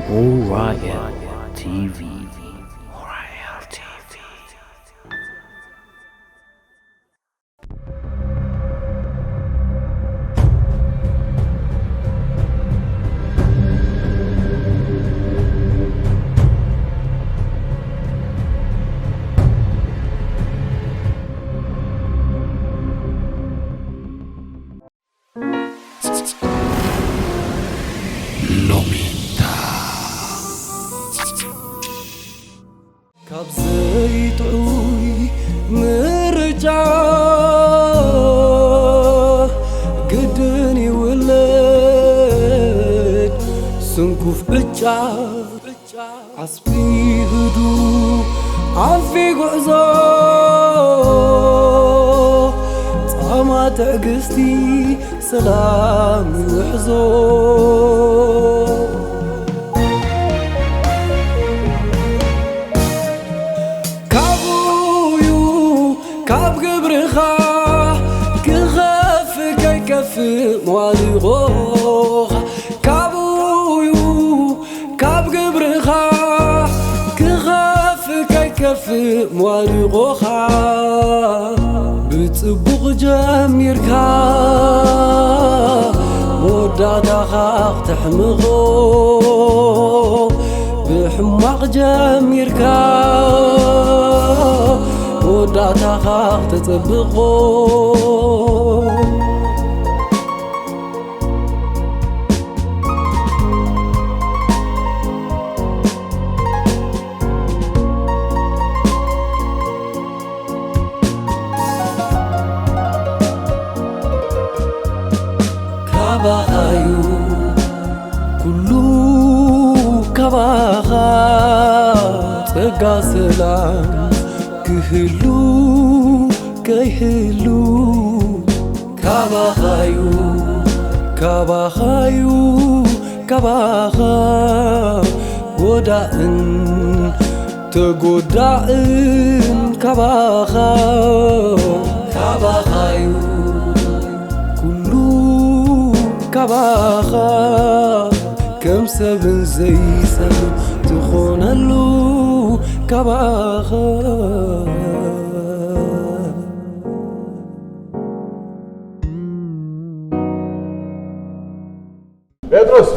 Orion T V. Orion T V. ሎሚታ። ካብ ዘይጥዑይ ምርጫ ግድን ይውለድ ስንኩፍ ዕጫ። ዓስቢ ህዱ ኣንፊ ጉዕዞ ጻማ ትዕግስቲ ሰላም ይውሕዞ። ካብኡዩ ካብ ግብርኻ ክኸፍ ከይከፍ መዋድቖኻ። ካብኡዩ ካብ ግብርኻ ክኸፍ ከይከፍ መዋድቖኻ። ብጽቡቕ ጀሚርካ መወዳእታኻ ክተሕምቖ፣ ብሕማቕ ጀሚርካ መወዳእታኻ ክተጸብቖ። ካባኻዩ ኩሉ፣ ካባኻ ጸጋ ሰላም ክህሉ ከይህሉ። ካባኻዩ፣ ካባኻዩ፣ ካባኻ ጎዳእን ተጎዳእን ካባኻ፣ ካባኻዩ ኩሉ ካባኻ፣ ከም ሰብን ዘይሰብን ትኾነሉ ካባኻ። ጴጥሮስ!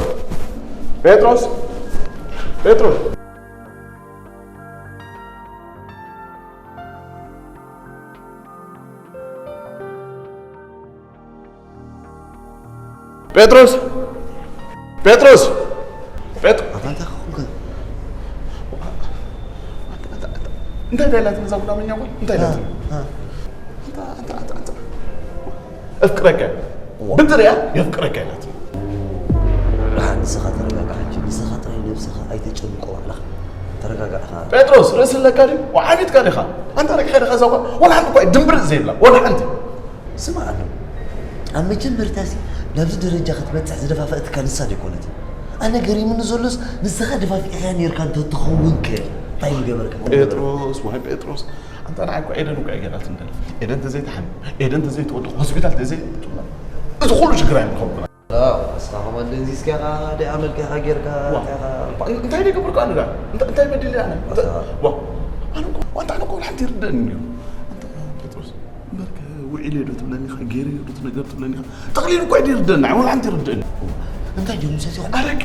ጴጥሮስ! ጴጥሮስ! ጴጥሮስ! ጴጥሮስ! ጴጥ-፣ ኣታ እንታይ ኾንካ? ኣታ፣ ኣታ፣ ኣታ፣ እንታይ ዳይላት ነዛ ጉዳመኛ ጓል? እንታይ ዳይላት? አ፣ አ። ኣታ፣ ኣታ፣ ኣታ፣ ኣታ። እፍቅረካ። ዋ። ብትሪያ የፍቅረካ ኢላት። ደሓን ንስኻ ተረጋጋዕ ሕጂ። ንስኻ ጥራይ ነብስኻ ኣይተጨንቆ ባዕልኻ። ተረጋጋዕኻ። ጴጥሮስ፣ ርእሲ ኣለካ ድዩ? ወዓቢትካ ዲኻ? ኣንታ ረግሐ ዲኻ እዛ ጓል? ወላ ሓንቲ እኳ ድምብርፅ ዘይብላ፣ ወላ ሓንቲ። ስማዕ ኣሎ። ኣብ መጀመርታሲ ናብዚ ደረጃ ክትበጽሕ ዝደፋፈእትካ ንሳ ዶ ኣይኮነትን? ኣነ ገሪሙኒ ዘሎስ ንስኻ ደፋፊዕካያ ኔርካ እንተትኸውን ከ እንታይ ምገበርካ? ጴጥሮስ፣ ዋይ ጴጥሮስ፣ ኣንታ ንዓይ እኮ ኤደን እኮ እያ ገይራትኒ ዘላ። ኤደን ተዘይትሓሚ፣ ኤደን ተዘይትወድቕ፣ ሆስፒታል ተዘይትውላድ፣ እዚ ኩሉ ሽግር ኣይምረኸብኩን። ኣዎ፣ ንስኻ ከማን ደንዚዝካ ኢኻ፣ ደኣ መልክኻ ጌርካ፣ ዋ። እንታይ ኢኻ? እንታይ ደይ ገበርኩ ኣነ ደኣ? እንታይ፣ እንታይ በዲለ ኣነ? ኣታ። ዋ። ኣነ እኮ፣ ኣንታ ኣነ እኮ ሓንቲ ይርደእኒ እዩ። ኣንታ ጴጥሮስ፣ እምበርከ ውዒለ ዶ ትብለኒ ኢኻ? ገይረ ዶ ትነገር ትብለኒ ኢኻ? ጠቕሊሉ እኮ ኣይደይ ይርደእኒ፣ ንዓይ ወላ ሓንቲ ይርደእኒ። እንታይ ድዮም ዝሰትዩ? ኣረቂ።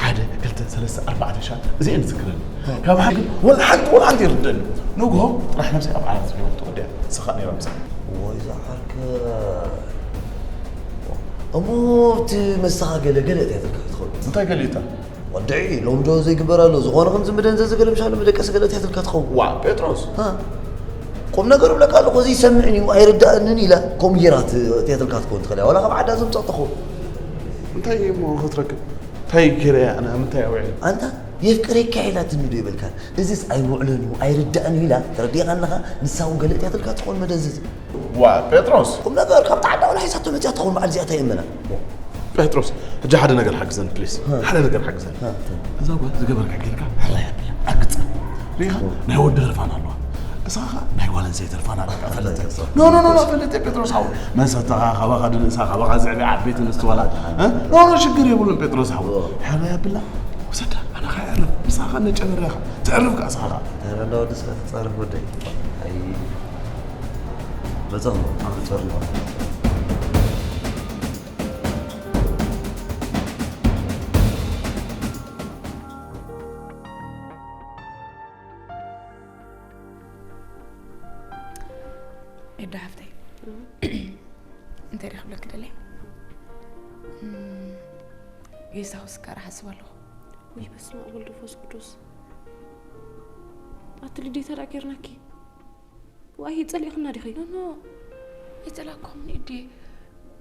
ሓደ፣ ክልተ፣ ሰለስተ፣ ኣርባዕተ ሻት፣ እዚኤን ዝዝክረኒ። ካብ ሓደ ግን ወላ ሓንቲ፣ ወላ ሓንቲ ይርደእኒ። ንግሆ ጥራሕ ነብሰይ ኣብ ዓራት ዝነበርኩ ተወዲኣ፣ ስኻ ነይራ ምሳይ። ወይ ዝዓርከ። እሞ ኣብቲ መስተኻ ገለ ገለ እንታይ ትልካ ክትኸውን? እንታይ ገሊእታ? ወድዒ፣ ሎሚ ዶ ዘይግበር ኣሎ? ዝኾነ ከምዚ መደንዘዚ ገለ ምሻሎ መደቀሲ ገለ እንታይ ትልካ ትኸውን? ዋ፣ ጴጥሮስ። ሃ? ቁም ነገር እብለካ ኣለኹ፣ እዚ ይሰምዕን እዩ፣ ኣይርዳእንን ኢላ፣ ከምኡ ጌራ ት-፣ እንታይ ትልካ ትኸውን ትኽእል እያ? ዋላ ካብ ዓዳ ዘምጻእ ትኸውን። እንታይ እሞ ክትረክብ? እንታይ ገይረ እያ ኣነ? ኣብ ምንታይ እያ ውዒላ? ኣንታ፣ የፍቅረካ ኢላትኒ ዶ ይበልካ? እዚስ ኣይውዕለን እዩ፣ ኣይርዳእን እዩ ኢላ፣ ተረዲእኻ ኣለኻ? ንሳ እውን ገለ እንታይ ትልካ ትኸውን መደንዘዚ። ዋ፣ ጴጥሮስ! ቁም ነገር፣ ካብ ጣዕዳ ወላ ሒዛቶ መጺኣ ትኸውን በዓል እዚኣ እንታይ የመና? ጴጥሮስ፣ ሕጂ ሓደ ነገር ሓግዘኒ፣ ፕሊስ። ሃ። ሓደ ነገር ሓግዘኒ። ሃ። እዛ ጓል ዝገበርካ ጌርካ ሕራይ ኣቢላ፣ ኣርግጻ። ሪኻ ናይ ወዲ ህርፋን ኣለዋ። እሳ ኸ ናይ ጓል ኣንስተይቲ ህርፋን ኣለዋ። ፈለጠ። ኖ፣ ኖ፣ ኖ፣ ኖ፣ ፈለጠ ጴጥሮስ ሓው። መሰተኻ፣ ካባኻ ድንእሳ፣ ካባኻ ዝዕቢ ዓበይቲ ኣንስቲ ዋላ። እ? ኖ፣ ኖ፣ ሽግር የብሉን ጴጥሮስ ሓው። ሕራይ ኣብላ። ውሰዳ፣ ኣነ ኸ የዕርፍ። እሳ ኸ ነጨበርያ ኸ። ተዕርፍ ከኣ እሳ ኸ። ተረዳ ወዲ ሰብ ትጻረፍ ወደይ። ኣይ፣ በጻኹ፣ በጻኹ። ኤዳ ሓፍተይ፣ እንታይ ደኣ ክብለኪ ደልየ? እም፣ ጌስት ሃውስ ክሰርሕ እሓስብ ኣለኹ። ውይ፣ በስመ ኣብ ወልድ ወመንፈስ ቅዱስ። ኣቲ ልደታ ደኣ ጌርናኪ። ዋይ፣ ጸሊእኽና ዲኺ? ኖ፣ ኖ፣ ኣይጸላእኩኹምን እየ።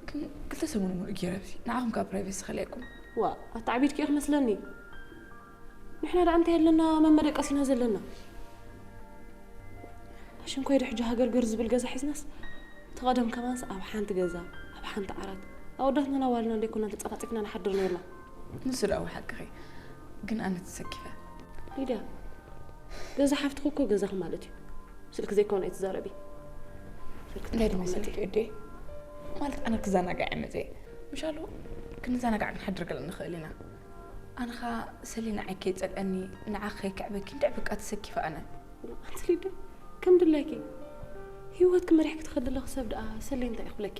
ግን ክልተ ሰሙን ሙሉእ ገይረ ኣብዚ ንዓኹም ካብ ፕራይቬሲ ከልእኩም። ዋ፣ ኣታ ዓቢድኪ ኢኺ መስለኒ። ንሕና ደኣ እንታይ ኣለና መመደቀሲና ዘለና? ኣሽንኮይ ዶ ሕጂ ሃገር ገር ዝብል ገዛ ሒዝናስ፣ እቲ ቀደም ከማንስ ኣብ ሓንቲ ገዛ፣ ኣብ ሓንቲ ዓራት፣ ኣወዳትናን ኣዋልድናን ደይኮናን ተጸፋጺፍና ንሓድር ነይርና። ንሱ ደኣ ሓቅኺ፣ ግን ኣነ ተሰኪፈ። ሊድያ፣ ገዛ ሓፍትኺ እኮ ገዛኺ ማለት እዩ። ስልኪ ዘይኮነ ኣይትዛረቢ። ስልኪ እንታይ ተቐመጢ። ትመስለኪ እዴ? ማለት ኣነ ክዘናጋዕ እየ መፅየ። ምሻሉ ክንዘናጋዕ ክንሓድር ገለ ንኽእል ኢና። ኣነ ኸኣ ሰሊ ንዓይ ከይፀልአኒ፣ ንዓኺ ከይክዕበኪ እንድዒ በቃ ተሰኪፈ ኣነ። ኣንቲ ሊዱ፣ ከም ድላይኪ ህይወትኪ መሪሕኪ ትኸዲ ኣለኺ ሰብ ደኣ ሰሊ እንታይ እዩ ክብለኪ?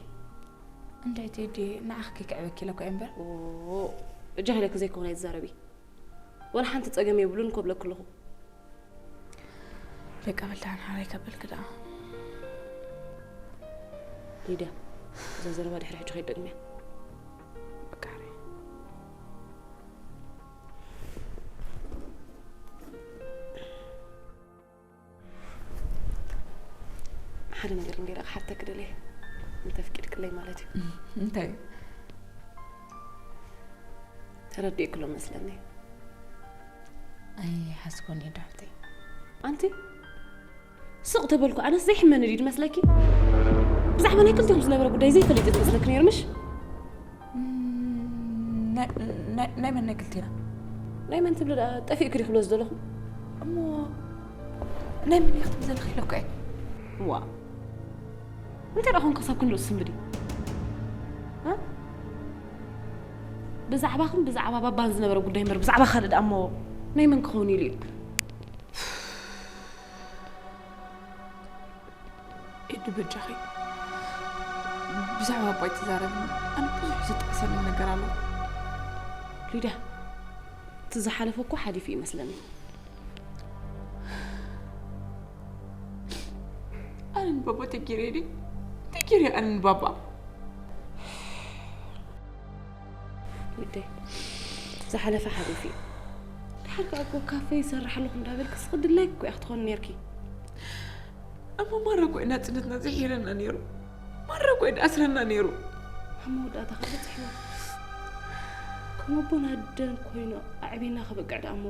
እንድዒ ቴዲ፣ ንዓኺ ከይክዕበኪ ኢለ እኮ እየ እምበር። ኦ፣ እጃ ኢለኪ ዘይኮነ ኣይትዛረቢ። ወላ ሓንቲ ጸገም የብሉን እኮ ብለኪ ኣለኹ። በቃ በል ደሓን ሓራይ ከበልኪ ደኣ። ሊድያ፣ እዛ ዘረባ ድሕሪ ሕጂ ከይትደግምያ። በቃ ሓራይ። ሓደ ነገር እንዲረ ክሓተኪ ደልየ፣ እንተፍቂድክለይ ማለት እዩ። እንታይ? ተረዲእክሎ መስለኒ። ኣይሓስቦን እየ ዶ ሓፍተይ። ኣንቲ ስቕ ተበልኩ፣ ኣነስ ዘይሕመኒ ድዩ ዝመስለኪ? ብዛዕባ ናይ ክልቲኹም ዝነበረ ጉዳይ ዘይፈሊጠ ዝመስለኪ ነይሩ ምሽ? እም፣ ናይ፣ ናይ፣ ናይ መን ናይ ክልቴና? ናይ መን ትብሊ ደኣ? ጠፊእኪ ድዩ ክብሎ ዝደለኹ? እሞ ናይ መን ኢኺ ትብሊ ዘለኺ ኢለኩ እየ። ዋ። እንታይ ደኣ ኮንኪ ክሳብ ክንድኡ ትስንብዲ? እ? ብዛዕባኽን ብዛዕባ ባባን ዝነበረ ጉዳይ እምበር ብዛዕባ ካልእ ደኣ እሞ ናይ መን ክኸውን ኢሉ እዩ? ኤዱ በጃኺ ብዛዕባ ኣቦይ ተዛረብኒ። ኣነ ብዙሕ ዝጠዕሰኒ ነገር ኣሎ። ሊድያ፣ እቲ ዝሓለፈ እኮ ሓሊፉ እዩ መስለኒ። ኣነ ንባባ ተጊረ ድየ? ተጊረ ኣነ ንባባ። ወደይ፣ ዝሓለፈ ሓሊፉ እዩ። ድሓር ከኣ እኮ ካፌ ይሰርሕ ኣለኹ እንዳበልክስ ክድላይኪ እኮ ኢኺ ክትኾኒ ነይርኪ። እሞ ማራ እኮ እዩ ናጽነትና ዝሒረና ነይሩ። ማራ እኮ እዩ ዝኣስረና ነይሩ። ኣብ መወዳእታ ከኣ በጺሕዎ። ከም ኣቦን ኣደን ኮይኑ ኣዕቢና ከበቅዕ ደኣ እሞ፣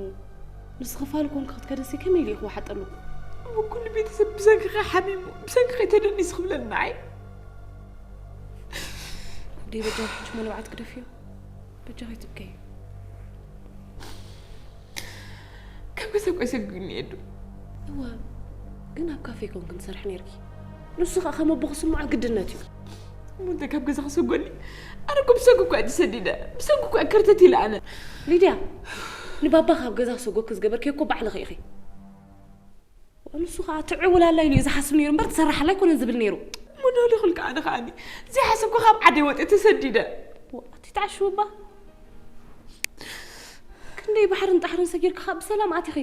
ንስኺ ፋል ኮንኪ ክትከደሲ ከመይ ኢሉ እዩ ክወሓጠሉ? እሞ ኩሉ ቤተሰብ ብሰንክኺ ሓሚሙ፣ ብሰንክኺ ተደኒሱ ክብለኒ ንዓይ። ወደይ በጃኺ ሕጂ እሞ ንብዓት ግደፍዮ። በጃኺ ትብከይ። ካብ ገዛ እኮ ኣይሰጉግኒ እየ ዶ። እወ፣ ግን ኣብ ካፌ ኮንክን ትሰርሒ ነይርኪ። ንሱ ኸኣ ከም ኣቦ ክስምዖ ግድነት እዩ። እሞ እንታይ ካብ ገዛ ክሰጎኒ? ኣነ እኮ ብሰንኩ እኮ እየ ተሰዲደ። ብሰንኩ እኮ እየ ከርተት ኢለ ኣነ። ሊድያ፣ ንባባ ካብ ገዛ ክሰጎኪ ዝገበርክዮ እኮ ባዕልኺ ኢኺ። ንሱ ኸኣ ትዕውላላ ኢሉ እዩ ዝሓስብ ነይሩ እምበር ትሰርሓላ ኣይኮነን ዝብል ነይሩ። እሞ ዶ ልኹልካ ኣነ ኸኣኒ ዘይሓሰብኩ ካብ ዓደይ ወጥየ ተሰዲደ። ዋ፣ እቲ ተዓሽውባ። ክንደይ ባሕርን ጣሕርን ሰጊርካ ኸኣ ብሰላም ኣቲኺ።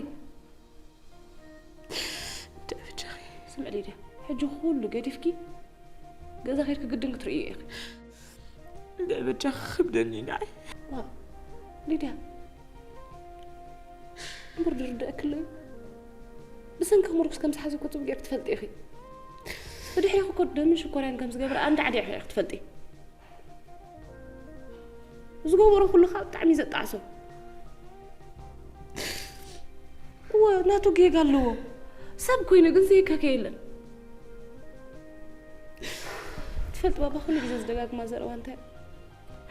ደብጃኺ። ስምዒ ሊድያ፣ ሕጂ ኩሉ ገዲፍኪ ገዛ ኸይድኪ ግድን ክትርእዮ ኢኺ። እንድዒ በጃኺ ክብደኒ ንዓይ። ዋ፣ ሊድያ፣ እምበር ዝርድኣኪ ኣሎ እዩ። ብሰንኪ ምርኩስ ከም ዝሓዘ እኮ ጽቡቕ ጌርኪ ትፈልጢ ኢኺ። ብድሕሪኺ እኮ ደምን ሽኮርያን ከም ዝገበረ ኣንዳዕዲዕኺ ኢኺ ትፈልጢ። ዝገበሮ ኩሉ ከዓ ብጣዕሚ እዩ ዘጣዕሶ። እወ፣ ናቱ ጌጋ ኣለዎ። ሰብ ኮይኑ ግን ዘይካከ የለን። ትፈልጥ ባባ ኩሉ ግዜ ዝደጋግማ ዘረባ እንታይ?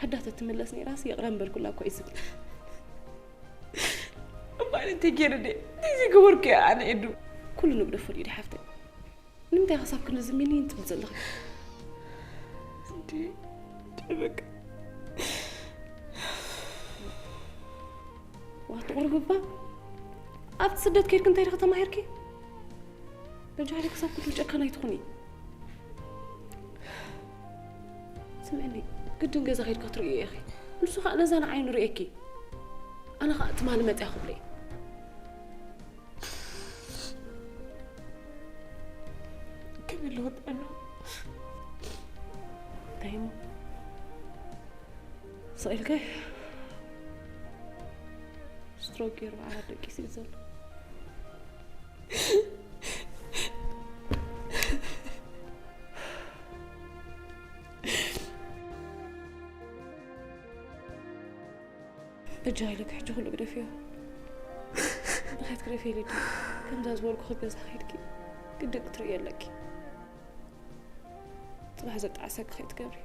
ዓዳ ተትምለስ ነይራስ ይቕረ ምበልኩላ እኮ እዩ ዝብል። እምበኣር እንታይ ገይረ ድየ? እንታይ ዘይገበርኩ እየ ኣነ ኤዱ? ኩሉ ንግደፎ ድዩ ሓፍተይ? ንምንታይ ክሳብ ክንዲ ዝሚኒ ትብል ዘለኺ? እንዲ በቃ ዋት ቁርብባ ኣብቲ ስደት ከይድኪ እንታይ ዲኺ ተማሂርኪ? በጃ ክሳብ ኩሉ ጨካን ኣይትኹኒ። ስምዕኒ፣ ግድን ገዛ ከይድካ ትርእዮ ኢኺ። ንሱ ኸኣ ነዛ ንዓይኑ ርእየኪ። ኣነ ኸኣ ትማሊ መጽያ ክብሎ እየ። ከመይ ኣለዎ ጥዕና? እንታይ እሞ? ስቕ ኢልካ ስትሮክ ገይሩ ዓራት ደቂሱ እዩ ዘሎ። በጃ ኢለኪ ሕጂ ኩሉ ግደፍዮ። ንኸይትግደፊ ኢለ ድዩ ከምዛ ዝበልኩኺ ገዛ ከይድኪ ግድን ክትርእዮ ኣለኪ። ጽባሕ ዘጣዕሰኪ ከይትገብሪ።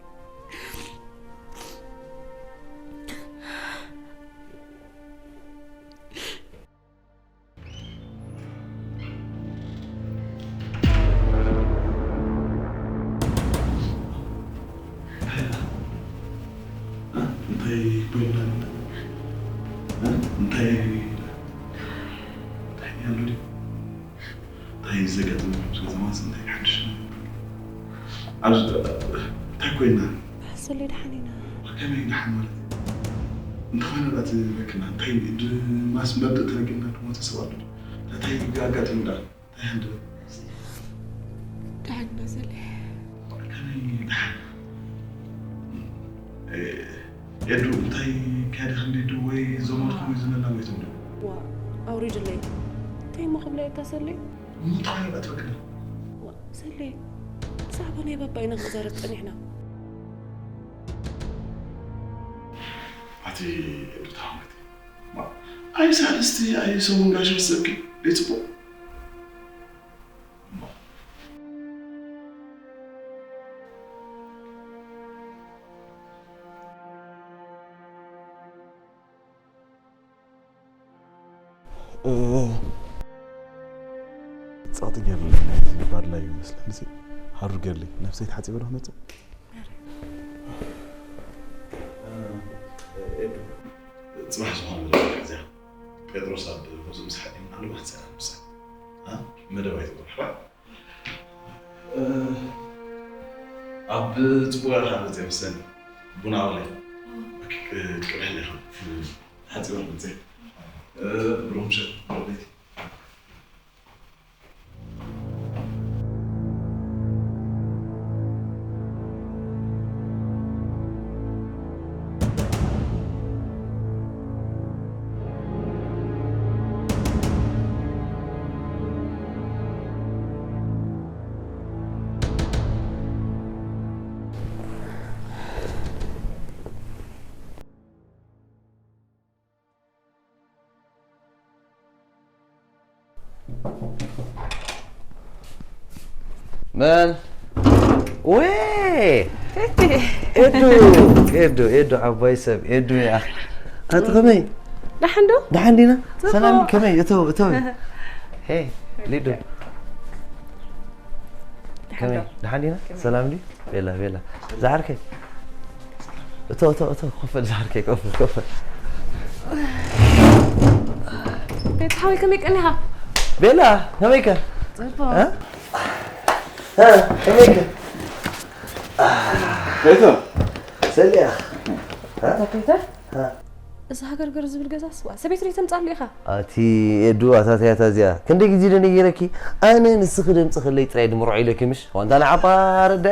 እንታይ ኮይና? እንታይ እንታይ ያሉ እንታይ ዘጋጥም? ከተማስ እንታይ ሓድሽ? ኣብዚ እንታይ ኮይና? ሰለይ ደሓን ኢና። ከመይ ደሓን ማለት? እንተኾነ ዳኣ ትበክና እንታይ ድማስ መርድእ ተነጊርና ድሞ ተሰብ ኣሎ። እንታይ ኣጋጢሙ ደኣ? እንታይ ሃንደበት? ደሓን ኢና ሰለይ። ከመይ ደሓን? ኤ፣ ኤዱ እንታይ ከያደ ክንዲ ዱ ወይ ዘመድኩም እዩ ዝመላ ወይ ትብሉ? ዋ፣ ኣውሪድለይ። እንታይ እሞ ክብለየካ ሰለይ? እንታይ ኣትበክና? ዋ፣ ሰለይ፣ ብዛዕባ ናይ ባባ ኢና ክንዛረብ ጸኒሕና። ኣቲ ኤዱ ተሃወት። ማ፣ ኣይ ሳልስቲ፣ ኣይ ሰሙን ጋሽ መሰልኪ፣ ደይ ጽቡቕ። ማ። እ፣ ጸቕጢ ገይሩለይ ናይዚ ባድላ እዩ መስለኒ። እዚ ሃሩ ገይሩለይ። ነብሰይ ተሓጺበ ዶ ክመጽእ? ጽባሕ ዝኾነ መደብ እዚኣ ጴጥሮስ ኣብ ሆስፒታል ምሳሕ እዩ፣ ምናልባት ጸና ምሳሕ። እ? መደብ ኣይትገብር። እ፣ ኣብ ጽቡቕ ኢኻ መጽእ መሰለኒ። ቡና ኣውለይ። ኦኬ፣ ክ-፣ ክቅድሐለይ ኢኻ። ሓጺር መጽእ። እ፣ ብሩኽ ምሸት። መን? ወይ! ኤዱ! ኤዱ! ኤዱ! ዓባይ ሰብ፣ ኤዱ እያ። ኣንቲ ከመይ? ደሓን ዶ? ደሓን ዲና? ጽቡቕ። ሰላም፣ ከመይ? እተው፣ እተው። ሄይ፣ ሊዱ። ደሓን ከመይ? ዶ? ደሓን ዲና? ከመይ? ሰላም ድዩ? ቤላ፣ ቤላ። ዝዓርከይ። እቶ፣ እቶ፣ እቶ፣ ኮፍ በል ዝዓርከይ፣ ኮፍ በል፣ ኮፍ በል። ቤት ሓወይ ከመይ ቀኒኻ? ቤላ፣ ከመይከ? ጽቡቕ። እ? እ፣ ከመይከ? ቤቶ። ሰሊያ። እ? ቤቶ? እ? እዚ ሃገርገር ዝብል ገዛስ፣ ዋ፣ ሰበይቲ ዶ ተምጻሉ ኢኻ? ኣቲ ኤዱ፣ ኣታ እንታይ እያ እዚኣ? ክንደይ ግዜ ዶ ነጊረኪ? ኣነ ንስኺ ደምጽኽለይ ጥራይ ድምርዖ ኢለኪ ምሽ? ዋንታ ንዓባ ረዳ?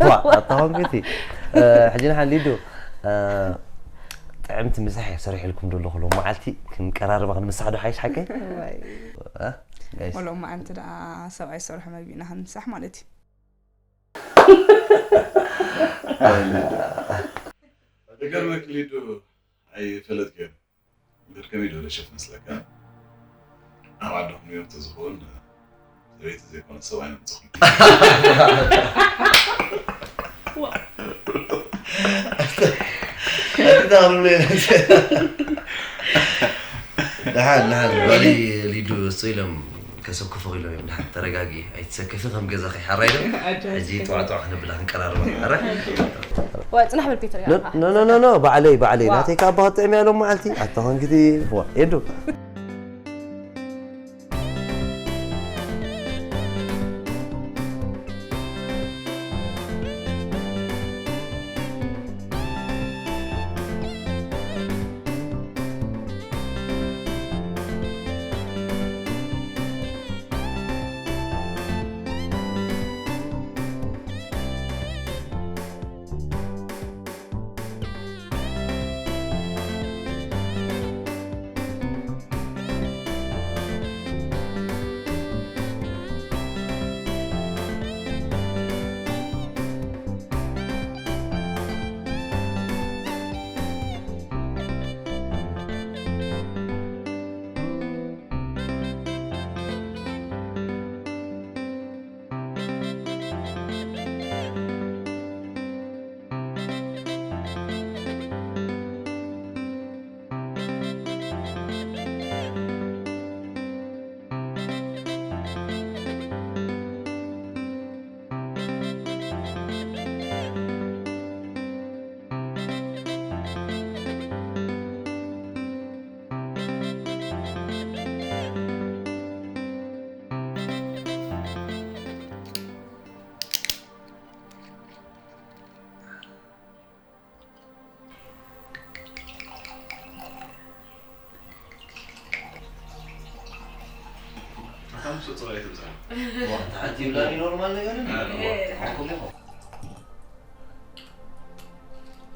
ዋ፣ ኣታ ኾንኪ እቲ። እ፣ ሕጂ ንሓን ሊዱ፣ እ፣ ጥዕምቲ ምሳሕ እየ ሰሪሐልኩም ዶ ኣለኹ ሎም መዓልቲ ክንቀራረባ ክንምሳሕ ዶ ሓይሽ ሓቀይ? ዋይ። እ? ጋይስ። ወሎ መዓልቲ ደኣ ሰብኣይ ዝሰርሖ መግቢ ኢና ክንምሳሕ ማለት እዩ። ዝገርመኪ ሊዱ ኣይፈለጥክዮን። እምበር ከመይ ዝበለ ሸፍ መስለካ? ኣብ ዓድኹም እዮም ተዝኸውን ሰበይቲ ዘይኮነ ሰብኣይ መምጽኹም። ደሓን ደሓን ባሊ ሊዱ እሱ ኢሎም ከሰክፉ ኢሎም እዮም። ደሓን ተረጋጊ፣ ኣይትሰከፊ፣ ከም ገዛኺ ሓራይ ዶ? ሕጂ ጠዋዕጠዋ ክነብላ ክንቀራርባ። ኣረ ወ ጽናሕ በል ፒተር ኖ ኖ ኖ ባዕለይ ባዕለይ ናተይ ካብ ባክጥዕም ያሎም መዓልቲ ኣታ ኾንክቲ ፎ ኤዱ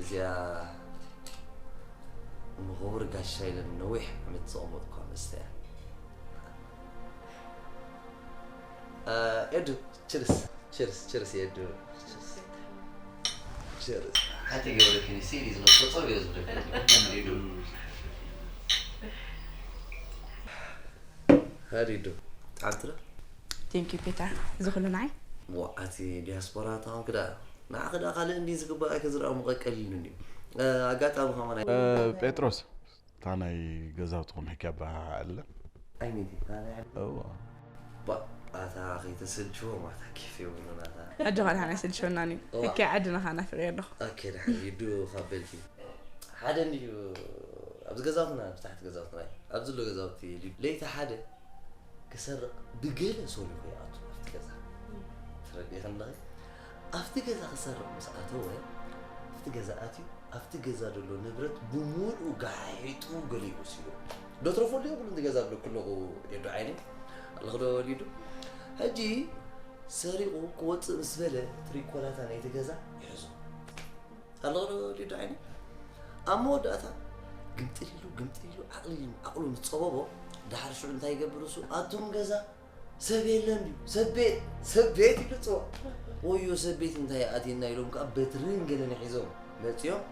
እዚኣ ንኽቡር ጋሻ ኢለን ነዊሕ ዓመት ዘቐመጥኳ መስተ እያ። ኤዱ ችርስ ችርስ ችርስ የዱ ችርስ ሓንቲ ገብረኪኒ ሲዲ ዝመስሎ ጸብ እየ ዝብለካ። ኤዱ ሃሪዱ ጣዕምቲ ዶ? Thank you ፒተር፣ እዚ ኩሉ ንዓይ። ዋ ኣቲ ዲያስፖራ ተኾንክ ደኣ ንዓኺ ደኣ ካልእ እንዲ ዝግባኣኪ ዝረኣ ሙቐ ቀሊል እንድዩ። ኣጋጣሚ ከማን ኣይ ጴጥሮስ እታ ናይ ገዛውትኹም ሕክያ በሃ ኣለ ኣይነቲ እታ ናይ ዓዲ እዋ ባ ኣታ ከይተሰልችዎም ኣታ ኬፍ የብሉን ኣታ ኣጆኻ ደሓን ኣይሰልችወናን እዩ። ሕክያ ዓድና ኸዓ ናፊቐዮ ኣለኹ። ኦኬ ደሓን ሊዱ ካብ በልኪ ሓደ እንድዩ ኣብዚ ገዛውትና ኣብዚ ታሕቲ ገዛውትና እዩ ኣብዚ ዘሎ ገዛውቲ ሊዱ ለይቲ ሓደ ክሰርቕ ብገለ ሰሪሑ ይኣቱ ኣብቲ ገዛ ተረዲእኺ ኣለኺ ኣብቲ ገዛ ክሰርቕ ምስ ኣተወ ኣብቲ ገዛ ኣትዩ ኣብቲ ገዛ ዘሎ ንብረት ብምሉኡ ጋሒጡ ገሊኡ ወሲድዎ ዶ ትረፈሉ የብሉን እቲ ገዛ እብለኪ ኣለኹ ኤዱ ዓይነይ ኣለኺ ዶ ሊዱ ሕጂ ሰሪቑ ክወፅእ ምስ በለ ትሪኮላታ ናይቲ ገዛ ይሕዞ ኣለዶ ሊዱ ዓይኒ ኣብ መወዳእታ ግምጥል ኢሉ ግምጥል ኢሉ ዓቕሊ ኢሉ ዓቕሉ ምስ ጸበቦ ደሓር ሽዑ እንታይ ይገብር እሱ ኣቱም ገዛ ሰብ የለን ድዩ ሰብ ቤት ሰብ ቤት ኢሉ ጽዋ ወዮ ሰብ ቤት እንታይ ኣትየና ኢሎም ከዓ በትርን ገለን ሒዞም መጺኦም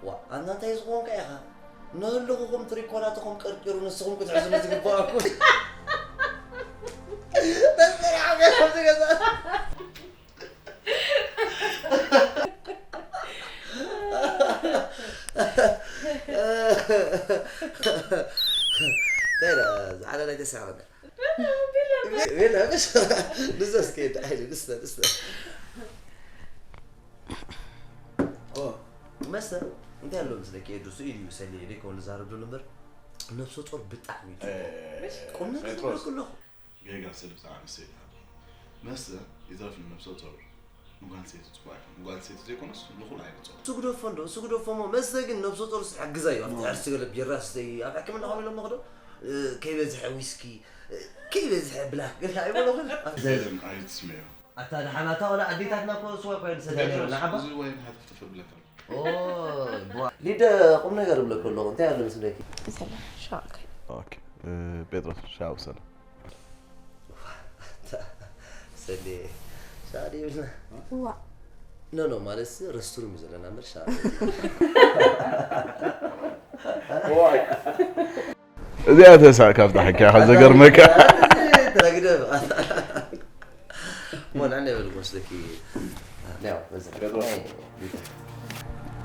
ዋ ኣንታ እንታይ ዝኾንካ ኢኻ እናሃለኹ ከም ትሪኮላትኹም ቀርቂሩ ንስኹም ክትሕዙኒ ዝግባኣኩም ነዝበረ ዓብያ ከምዚ ገዛ ዛዕዳ ናይ ተሳዕበና ቤላ መሽ ንዛ እስከ ዳሓይለ ንስተ ንስተ መሰ እንታይ ኣሎ ምስለኪ ኤዱ ስኢል እዩ ሰኒ ደይኮን ዝዛረብ ዘሎ እምበር ነብሰ ጾር ብጣዕሚ እዩ ቁም ነገር ዝብለኩ ኣለኹ ጌጋ ስድብቲ ኣንስተይቲ ኣለ። መስተ ይትረፍ ንነብሰ ጾር ንጓል ኣንስተይቲ ጽቡቕ ኣይኮነን። ንጓል ኣንስተይቲ ዘይኮነስ ንኹሉ ዓይነት ጾር። እሱ ግደፎ እንዶ እሱ ግደፎ እሞ መስተ ግን ነብሰ ጾርስ ይሕግዛ እዩ። ኣብቲ ሕርሲ ገለ ቢራ ስተዪ ኣብ ሕክምና ከምኡ ኢሎሞ ክዶ ከይበዝሐ ዊስኪ ከይበዝሐ ብላክ ገለ ኣይበለኹን። ሄለን ኣይትስመዮ። ኣታ ደሓን ኣታ ወላ ኣዴታትና እኮ ስዋ እኮ እየን ዝሰትያ ነይረን ንዓባ። እዚ ዋይን ሃተፍተፍ የብለካ። ሊደ ቁም ነገር እብለኪ ኣለኹ እንታይ ኣሎ መስለኪ? ኦኬ እ፣ ጴጥሮስ ሻው ሰላም። ሰሌ ሻዲ ይብልና ዋ ኖ ኖ ማለት ሲ ረስትሩም እዩ ዘለና እምበር ሻ እዚኣ ተሳእ ካብታ ሕክያ ካብ ዘገርመካ። ተረግደ ሞን ኣነ በል መስለኪ ያው በዛ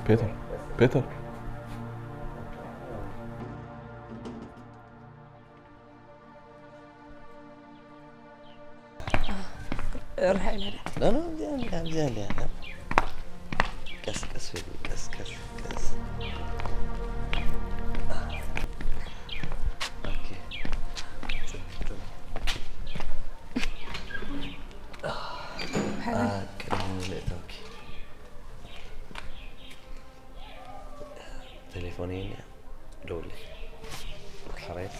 ፔተር ፔተር ርሓ ኢላ ድያ? لا لا እዚኣ እንዲያ እዚኣ እንዲያ ቀስ ቀስ በሊ ቀስ ቀስ ቀስ ኦኬ ጽብቅ ሓራ ቅድሚ ምልእታውኪ ቴሌፎን እያ ደውለይ ሓራይት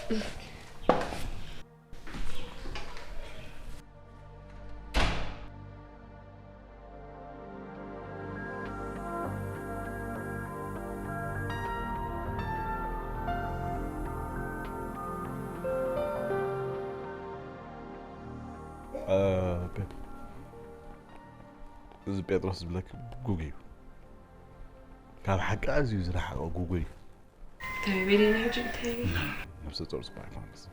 እዚ ጴጥሮስ ዝብለክ ጉግ እዩ። ካብ ሓቂ ኣዝዩ ዝረሓቐ ጉግ እዩ። እንታይ ቤለና ሕጂ እንታይ ነብሰ ጾር ጽቡቅ ኣይኮነስ።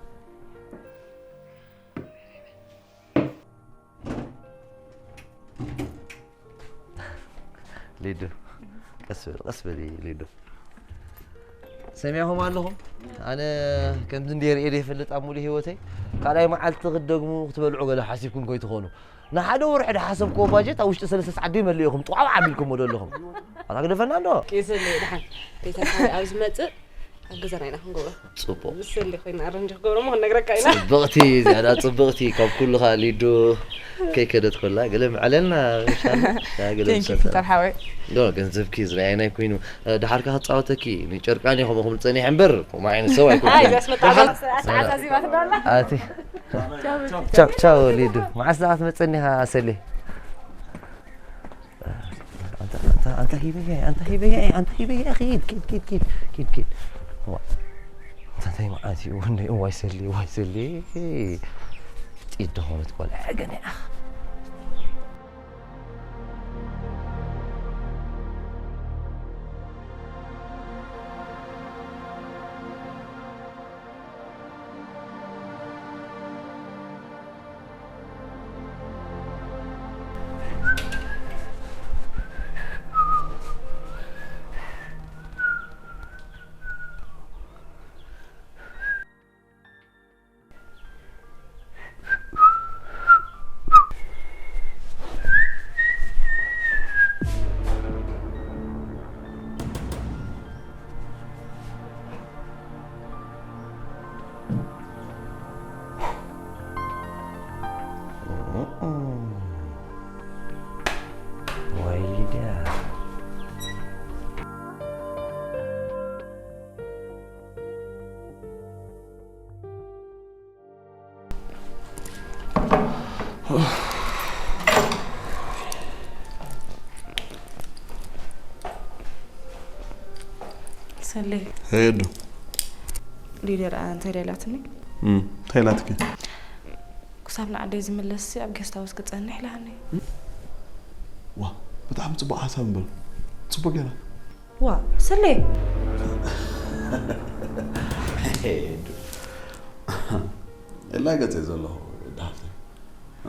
ሊዱ ቀስ በል ቀስ በል ሊዱ ሰሚዕኹም ኣለኹም ኣነ ከምዚ እንደ ርእየ ዘይፈልጥ ኣብ ሙሉ ህይወተይ ካልኣይ መዓልቲ ክትደግሙ ክትበልዑ ገለ ሓሲብኩም ከይትኾኑ ንሓደ ወርሒ ዝሓሰብክዎ ባጀት ኣብ ውሽጢ ሰለስተ ሰዓት ድዩ መሊእኹም ጥዋው ዓቢልኩሞ ዘለኹም ኣታ ግደፈና እንዶ ቄሰለ ድሓን ቤተሰብ ኣብ ዝመጽእ ኣብ ገዛና ኢና ክንገብሮ ጽቡቕ ብሰሊ ኮይና ኣረንጅ ክገብሮ ሞ ክነግረካ ኢና ጽብቕቲ ዝያዳ ጽብቕቲ ካብ ኩሉ ኸኣ ሊዱ ከይከደት ኮላ ገለ ምዕለልና ሻ ገለ ቴንኪ ምሰልሰላ ፒተር ሓወይ ዶ ገንዘብኪ ዝረኣየናይ ኮይኑ ድሓርካ ክጻወተኪ ንጨርቃን ኢኹም እኹም ጸኒሕ እምበር ከምኡ ዓይነት ሰብ ኣይኮንኩን ኣይ ዘስመጣ ኣተዓዛዚባትና ኣላ ኣቲ ቻው ቻው ሊዱ መዓስ ደኣ ክትመጸኒ ኢኻ ሰሌ ኣንታ ኣንታ ኣንታ ሂበያ ኣንታ ሂበያ ኣንታ ሂበያ ኪድ ኪድ ኪድ ኪድ ኪድ ኪድ ዋ እንታይ መዓት እዩ ወንደ ዋይ ሰሌ ዋይ ሰሌ ጢድ ዝኾነት ቆልዓ ገኒዓ ሰሌ ሄዱ ሊድያ ደኣ እንታይ ደላትኒ እንታይ ኢላትኪ ክሳብ ንዓደይ ዝምለስ ኣብ ጌስት ሃውስ ክጸንሕ ኢላኒ ዋ ብጣዕሚ ጽቡቅ ሓሳብ እምበር ጽቡቅ ገይራ ዋ ሰሌ ኤላ ገጸ ዘለኹ ዳፍተ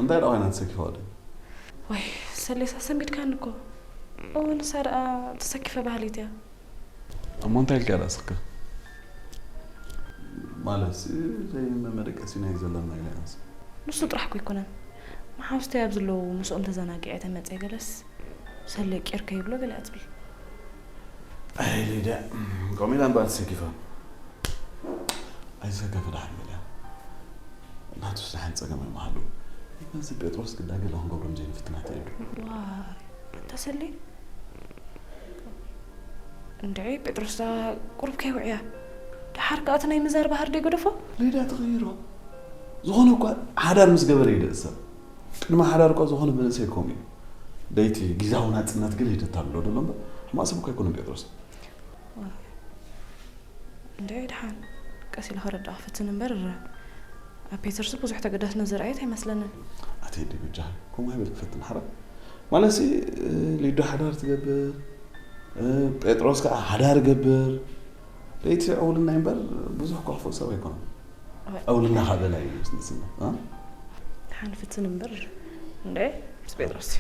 እንታይ ደኣ ኮይና ተሰኪፈ ወደ ወይ ሰሌ ሳሰንቢድካኒ እኮ እወ ንሳ ደኣ ተሰኪፈ ባህሊት እያ እሞ እንታይ ኢልካ ደኣ ስከ ማለት ዘይመመደቀሲና እዩ ዘለና ኢለ ኣንስ ንሱ ጥራሕ እኮ ኣይኮነን መሓውስተይ ኣብ ዘለዉ ምስኦም ተዘናጊዐ ተመፀ ገለስ ሰሌ ቂር ከይብሎ ገለ እያ ትብል ኣይ ሊድያ ከምኡ ኢላ እምበኣር ተሰኪፋ ኣይሰከፈ ደሓን ሚድያ ናቱ ስራሕን ፀገም ኣይመሃሉ በዚ ጴጥሮስ ግዳ ገለ ክንገብሮም ዘይንፍትናት የዱ ዋይ እንተ ሰሌ እንድዒ ጴጥሮስ ዳ ቁሩብ ከይውዕያ ደሓር ከኣ እቲ ናይ ምዛር ባህር ደይገደፎ ሊዳ ተቐይሮ ዝኾነ እኳ ሓዳር ምስ ገበረ ይደእሰ ቅድሚ ሓዳር እኳ ዝኾነ መንእሰይ ከምኡ እዩ ደይቲ ግዛዊ ናፅነት ግን ሂደት ኣሎ ደሎ እምበር ሕማቅ ሰብ እኳ ኣይኮነን ጴጥሮስ እንድዒ ደሓን ቀስ ኢለ ከረዳእ ክፍትን እምበር ኣብ ፔተርስ ብዙሕ ተገዳስነት ዝረኣየት ኣይመስለንን ኣቴዲ ብጃ ከምኡ ኣይበል ክፈትን ሓራ ማለትሲ ሊዶ ሓዳር ትገብር ጴጥሮስ ከዓ ሓዳር ገብር ለይቲ ዕውልና እምበር ብዙሕ ክኽፍእ ሰብ ኣይኮነን ዕውልና ከዓ በላይ እዩ ስንስና ደሓን ፍትን እምበር እንደ ምስ ጴጥሮስ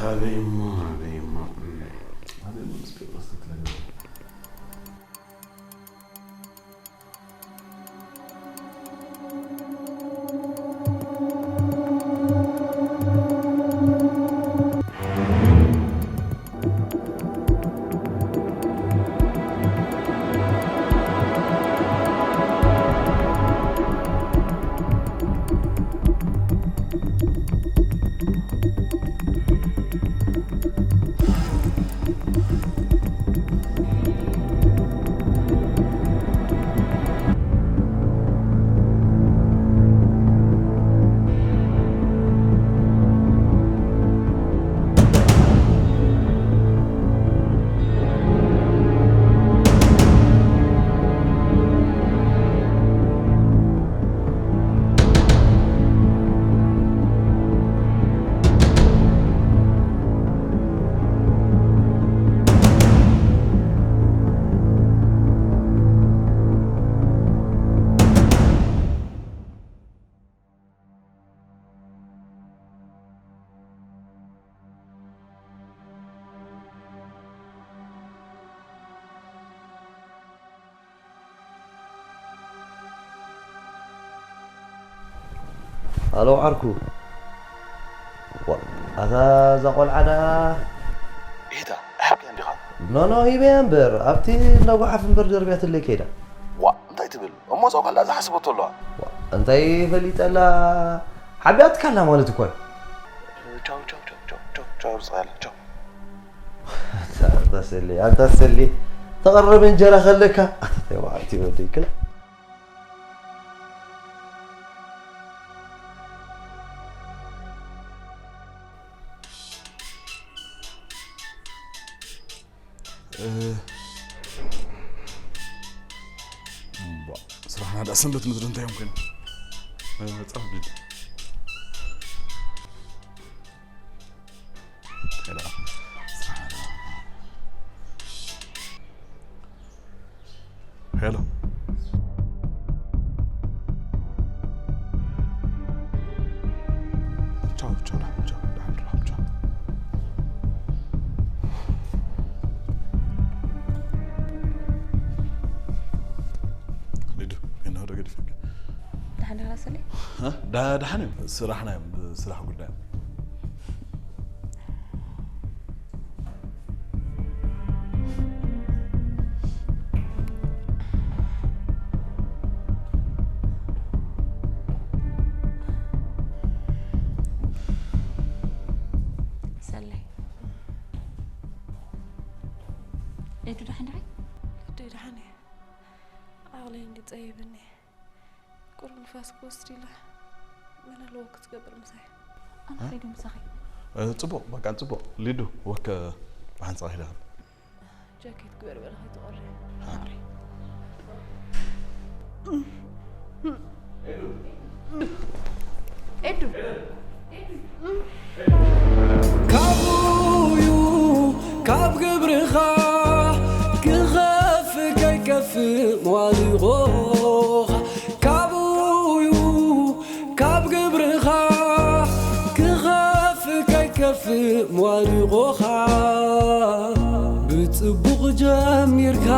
ኣበይሞ ኣበይሞ ኣበይሞ ምስ ጴጥሮስ ትትለገ ኣሎ ዓርኩ። ዋ፣ ኣታ እዛ ቆልዓ ደኣ። ኢታ፣ ኣሕብካ እንዲኻ? ኖ፣ ኖ፣ ሂበያ እምበር፣ ኣብቲ እንዳ ጓሓፍ እምበር ደርብያትለይ ከይዳ። ዋ፣ እንታይ ትብል? እሞ እዛ ጓል ደኣ ዝሓስበቶ ኣለዋ። ዋ፣ እንታይ ፈሊጠላ? ሓቢኣትካላ ማለት እኮ እዩ። ቻው፣ ቻው፣ ቻው፣ ቻው፣ ቻው፣ ቻው፣ ርዝቓ ያለ፣ ቻው። ኣታ፣ ኣታ ሰሌ፣ ኣታ ሰሌ፣ ተቐረበ እንጀራ ከለካ። ኣታ፣ ተይ፣ ዋዕቲ ወደይ ክላ። እ፣ እምቧ፣ ስራሕና ደኣ ሰንበት ምድሪ እንታይ እዮም ኮይኖም? እ፣ ጻፍ ቢል። ሄሎ፣ ስራሕና ደኣ። ሄሎ። ቻው፣ ቻው፣ ቻው፣ ቻው፣ ቻው። ሊዱ፣ ከይና ወደ ገዲፈኪ። ደሓን ዲኻ ሰሌ? እ? ዳ-፣ ደሓን እዮም። ስራሕና እዮም፣ ብስራሕ ጉዳይ። ሰለይ። ኤዱ ደሓን ዲኺ? ልደይ ደሓን እየ። ዓቕለይ እንዲ ጸይብኒ። ቁሩብ ንፋስ ክወስድ ኢለ። መን ኣለዎ ክትገብር ምሳይ? ኣነ ኸይደ ምሳኺ። እ፣ ጽቡቕ፣ በቃ ጽቡቕ። ሊዱ፣ ወከ ብሓንሳእ ኺዳ። ጃኬት ግበር በለ ከይትቖሪ። ሃሪ። ኤዱ። ካብኡዩ ካብ ግብርኻ ክኸፍእ ከይከፍእ መዋድቖኻ። ካብኡዩ ካብ ግብርኻ ክኸፍእ ከይከፍእ መዋድቖኻ። ብጽቡቕ ጀሚርካ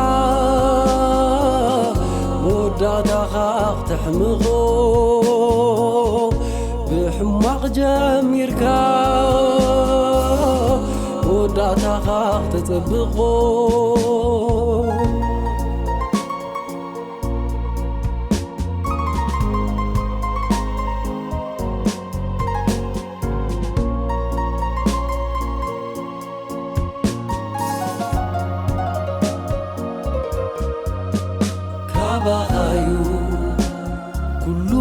መወዳእታኻ ክትሕምቖ፣ ብሕማቕ ጀሚርካ መወዳእታኻ ክተጸብቖ። ካባኻዩ ኩሉ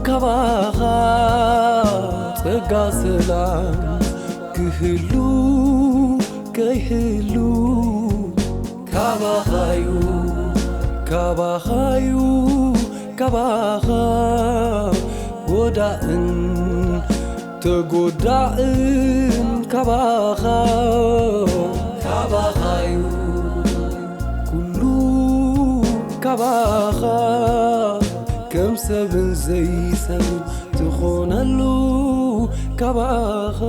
ካባኻ ጸጋ ሰላም ክህሉ ከይህሉ ካባኻዩ ካባኻዩ ካባኻ ወዳእን ተጎዳእን ካባኻ ካባኻዩ ኩሉ ካባኻ ከም ሰብን ዘይሰብን ትኾነሉ ካባኻ